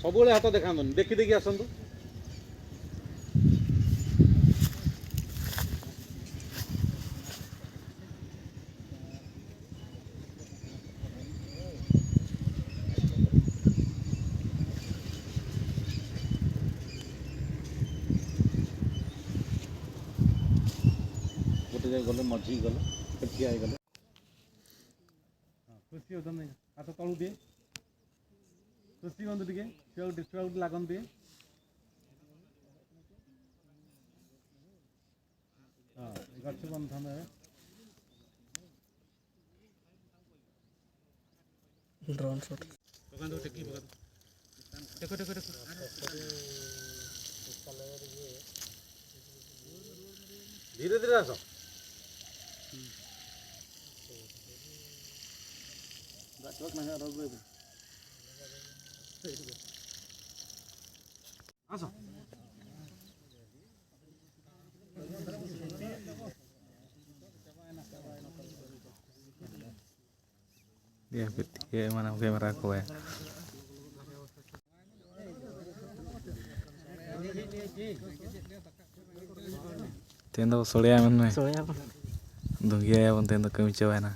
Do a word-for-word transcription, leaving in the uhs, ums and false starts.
ସବୁବେଳେ ହାତ ଦେଖାନ୍ତୁନି, ଦେଖି ଦେଖି ଆସନ୍ତୁ। ଗୋଟେ ଜାଗା ଗଲେ, ମଝିକି ଗଲେ, ଠିଆ ହେଇଗଲେ। ହଁ, ଖୁସି ହୁଅନ୍ତୁ ନାଇଁ, ହାତ ତଳୁ ଦିଏ। ଖୁସି ହୁଅନ୍ତୁ ଟିକେ, ଛୁଆକୁ, ଛୁଆକୁ ଟିକେ ଲାଗନ୍ତୁ ଟିକେ। ହଁ, ଏ ଗଛ ବନ୍ଧନରେ। Drone shoot. ଦେଖ, ଦେଖ, ଦେଖ। ଧୀରେ ଧୀରେ ଆସ। ଆସ। ᱤᱭᱟᱹ, ᱤᱭᱟᱹ, ᱢᱟᱱᱮ ᱠᱮᱢᱮᱨᱟ ᱠᱚ ᱵᱟᱭ᱾ ᱛᱮᱦᱮᱧ ᱫᱚ ᱥᱚᱲᱮᱭᱟ ᱢᱮᱱ ᱢᱮ᱾ ᱥᱚᱲᱮᱭᱟ ᱵᱚᱱ᱾ ᱫᱩᱸᱜᱤᱭᱟᱭᱟ ᱵᱚᱱ ᱛᱮᱦᱮᱧ ᱫᱚ, ᱠᱟᱹᱢᱤ ᱪᱟᱵᱟᱭᱮᱱᱟ᱾